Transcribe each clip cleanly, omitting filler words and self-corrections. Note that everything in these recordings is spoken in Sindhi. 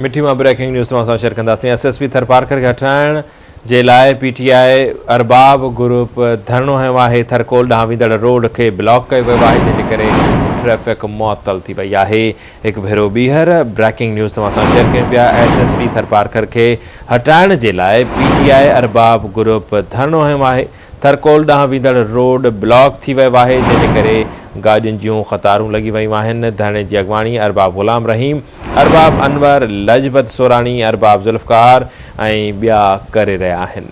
مٺي مان بريڪنگ نيوز توهان سان شيئر ڪنداسين ايس ايس پي ٿرپارڪر کي هٽائڻ جي لاء پي ٽي آء ارباب گروپ ڌرڻو هنيو آهي ٿرڪول ڏانهن ويندڙ روڊ کي بلاڪ ڪيو ويو آهي جنهن جي ڪري ٽريفڪ معطل ٿي وئي آهي هڪ ڀيرو ٻيهر بريڪنگ نيوز توهان سان شيئر ڪيون پيا ايس ايس پي ٿرپارڪر کي هٽائڻ جي لاء پي ٽي آء ارباب گروپ ڌرڻو هنيو آهي ٿرڪول ڏانهن ويندڙ روڊ بلاڪ ٿي ويو آهي، جنهن جي ڪري گاڏين جون قطارون لڳي ويون آهن، ڌرڻي جي اڳواڻي ارباب غلام رحيم، ارباب انور، لجپت سوراڻي، ارباب ذوالفقار ۽ ٻيا ڪري رهيا آهن.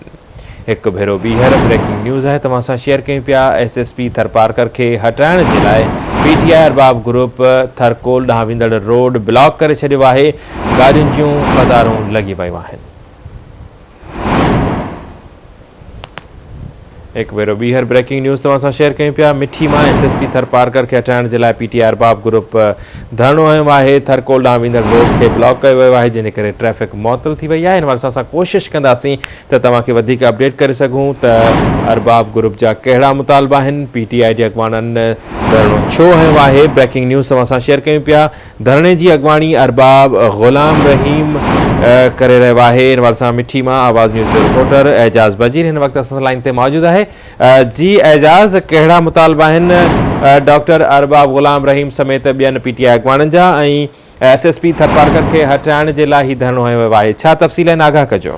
هڪ ڀيرو ٻيهر بريڪنگ نيوز آهي توهان سان شيئر ڪيون پيا ايس ايس پي ٿرپارڪر کي هٽائڻ جي لاء پي ٽي آء ارباب گروپ ٿرڪول ڏانهن ويندڙ روڊ بلاڪ ڪري ڇڏيو آهي، گاڏين جون قطارون لڳي ويون آهن. هڪ ڀيرو ٻيهر بريڪنگ نيوز توهان سان شيئر ڪيون پيا مٺي مان ايس ايس پي ٿرپارڪر کي هٽائڻ جي لاء پي ٽي آء ارباب گروپ ڌرڻو هنيو آهي ٿرڪول ڏانهن ويندڙ روڊ کي بلاڪ ڪيو ويو آهي جنهن جي ڪري ٽريفڪ معطل ٿي وئي آهي ان حوالي سان اسان ڪوشش ڪنداسين ته توهان کي وڌيڪ اپڊيٽ ڪري سگهون ته ارباب گروپ جا ڪهڙا مطالبا آهن پي ٽي آء جي اڳواڻن ڌرڻو ڇو هنيو آهي بريڪنگ نيوز توهان سان شيئر ڪيون پيا ڌرڻي جي اڳواڻي ارباب غلام رحيم ڪري رهيو آهي ان حوالي سان مٺي مان آواز نيوز جو رپورٽر اعجاز بجير هن وقت اسان سان لائين تي موجود آهي جي اعجاز ڪهڙا مطالبا آهن ڊاڪٽر ارباب غلام رحيم سميت ٻين پي ٽي آء اڳواڻن جا ۽ ايس ايس پي ٿرپارڪر کي هٽائڻ جي لاء هي ڌرڻو هنيو ويو آهي ڇا تفصيل آهن آگاهه ڪجو.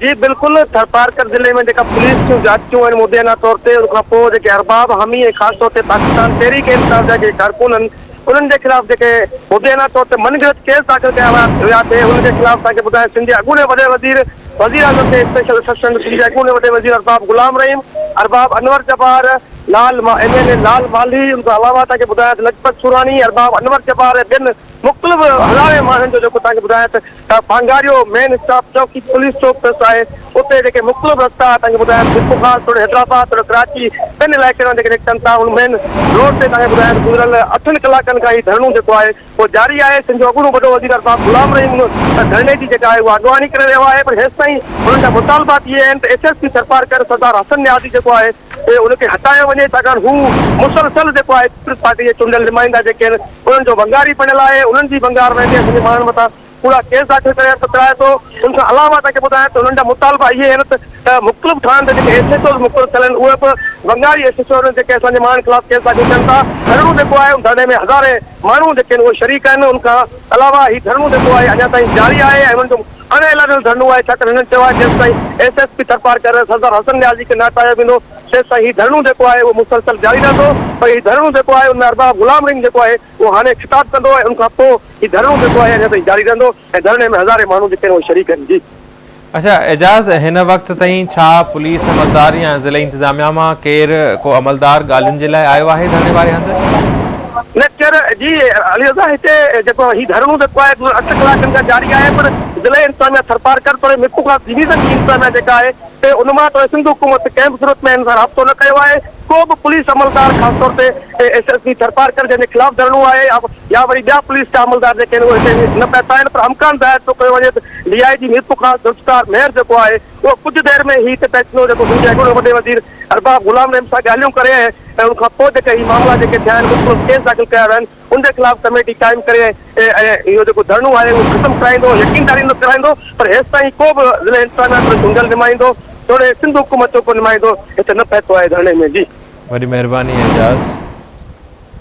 جي بلڪل ٿرپارڪر ضلعي ۾ جيڪا پوليس جون جاچون آهن مبينا طور تي ان کان پوء جيڪي ارباب حامي ۽ خاص طور تي پاڪستان تحريڪ انصاف جا جيڪي ڪارڪن آهن انهن جي خلاف جيڪي مبينا طور تي من گهڙت ڪيس داخل ڪيا ويا ويا ٿي انهن جي خلاف توهان کي ٻڌايان سنڌ جي اڳوڻي وڏي وزير وزيراعظم جي اسپيشل اسسٽنٽ سنڌ جي اڳوڻي وڏي وزير ارباب غلام رحيم ارباب انور جبار لال ايم اين اي لال مالهي ان کان علاوه توهان کي ٻڌايان ته لجپت سوراڻي ارباب انور جبار ۽ ٻين مختلف هزارين ماڻهن جو جيڪو توهان کي ٻڌايان ته ته پانگاريو مين اسٽاپ چوڪي پوليس چوڪ پيس آهي اتي جيڪي مختلف رستا توهان کي ٻڌايان ميرپورخاص توڙي حيدرآباد توڙي ڪراچي ٻين علائقن مان جيڪي نڪتن ٿا ان مين روڊ تي توهان کي ٻڌايان ته گذريل اٺن ڪلاڪن کان هي ڌرڻو جيڪو آهي اهو جاري آهي سنڌ جو اڳوڻو وڏو وزير ارباب غلام رحيم ان ڌرڻي جي جيڪا آهي اها اڳواڻي ڪري رهيو آهي پر هيستائين انهن جا مطالبات اهي آهن ته ايس ايس پي ٿرپارڪر سردار حسن نيازي جيڪو آهي ان کي هٽايو وڃي ڇاڪاڻ هو مسلسل جيڪو آهي پيپلز پارٽي جي چونڊيل نمائندا جيڪي آهن انهن جو ونگاري بڻيل آهي انهن جي ونگار ويندي اسان جي ماڻهن مٿان ڪوڙا ڪيس داخل ڪري عرض ڪرائي ٿو. ان کان علاوه توهان کي ٻڌايان ته انهن جا مطالبا اهي آهن ته مختلف ٿاڻن تي جيڪي ايس ايڇ اوز مقرر ٿيل آهن اهي به ونگاري ايس ايڇ او آهن جيڪي اسان جي ماڻهن خلاف ڪيس داخل ڪن ٿا. ڌرڻو جيڪو آهي ان ڌرڻي ۾ هزارين ماڻهو جيڪي آهن اهي شريڪ آهن. ان کان علاوه هي ڌرڻو جيڪو آهي اڃا تائين جاري آهي ۽ انهن جو اڻ اعلانيل ڌرڻو آهي ڇاڪاڻ هنن چيو آهي جيستائين ايس ايس پي ٿرپارڪر سردار حسن نيازي کي نه هٽايو ويندو تيستائين هي ڌرڻو جيڪو آهي اهو مسلسل جاري رهندو پر هي ڌرڻو جيڪو آهي ان ۾ ارباب غلام رحيم جيڪو آهي اهو هاڻي خطاب ڪندو ۽ ان کان پوء هي ڌرڻو جيڪو آهي اڃا تائين جاري رهندو ۽ ڌرڻي ۾ هزارين ماڻهو جيڪي آهن اهي شريڪ آهن. جي. اڇا اعجاز هن وقت تائين ڇا پوليس عملدار يا ضلعي انتظاميا مان ڪير ڪو عملدار ڳالهين جي لاء آيو آهي ڌرڻي واري هنڌ؟ نه ڪير جي علي رضا هتي جيڪو هي ڌرڻو جيڪو آهي گذريل اٺ ڪلاڪن کان جاري آهي پر ضلعي انتظاميا ٿرپارڪر توڙي ميرپورخاص ڊويزن جي انتظاميا جيڪا آهي تي ان مان توڙي سنڌ حڪومت ڪنهن به صورت ۾ هن سان رابطو نه ڪيو آهي ڪو به پوليس عملدار خاص طور تي ايس ايس پي ٿرپارڪر جنهن جي خلاف ڌرڻو آهي يا وري ٻيا پوليس جا عملدار جيڪي آهن اهي هتي نه پهتا آهن پر امڪان ظاهر ٿو ڪيو وڃي ته ڊي I جي ميرپورخاص ذوالفقار مهر جيڪو آهي اهو ڪجهه دير ۾ هي هتي پهچندو جيڪو سنڌ جي اڳوڻي وڏي وزير ارباب غلام رحيم سان ڳالهيون ڪري ۽ ان کان پوء جيڪي هي معاملا جيڪي ٿيا آهن مختلف ڪيس داخل ڪيا ويا آهن ان جي خلاف ڪميٽي قائم ڪري ۽ اهو جيڪو ڌرڻو آهي اهو ختم ڪرائيندو يقين ڏياريندو ڪرائيندو پر هيستائين ڪو به ضلعي انتظاميا توڙي چونڊيل نمائندو توڙي سنڌ حڪومت جو ڪو نمائندو هتي نه پهتو آهي ڌرڻي ۾ جي. وڏي مهرباني اعجاز.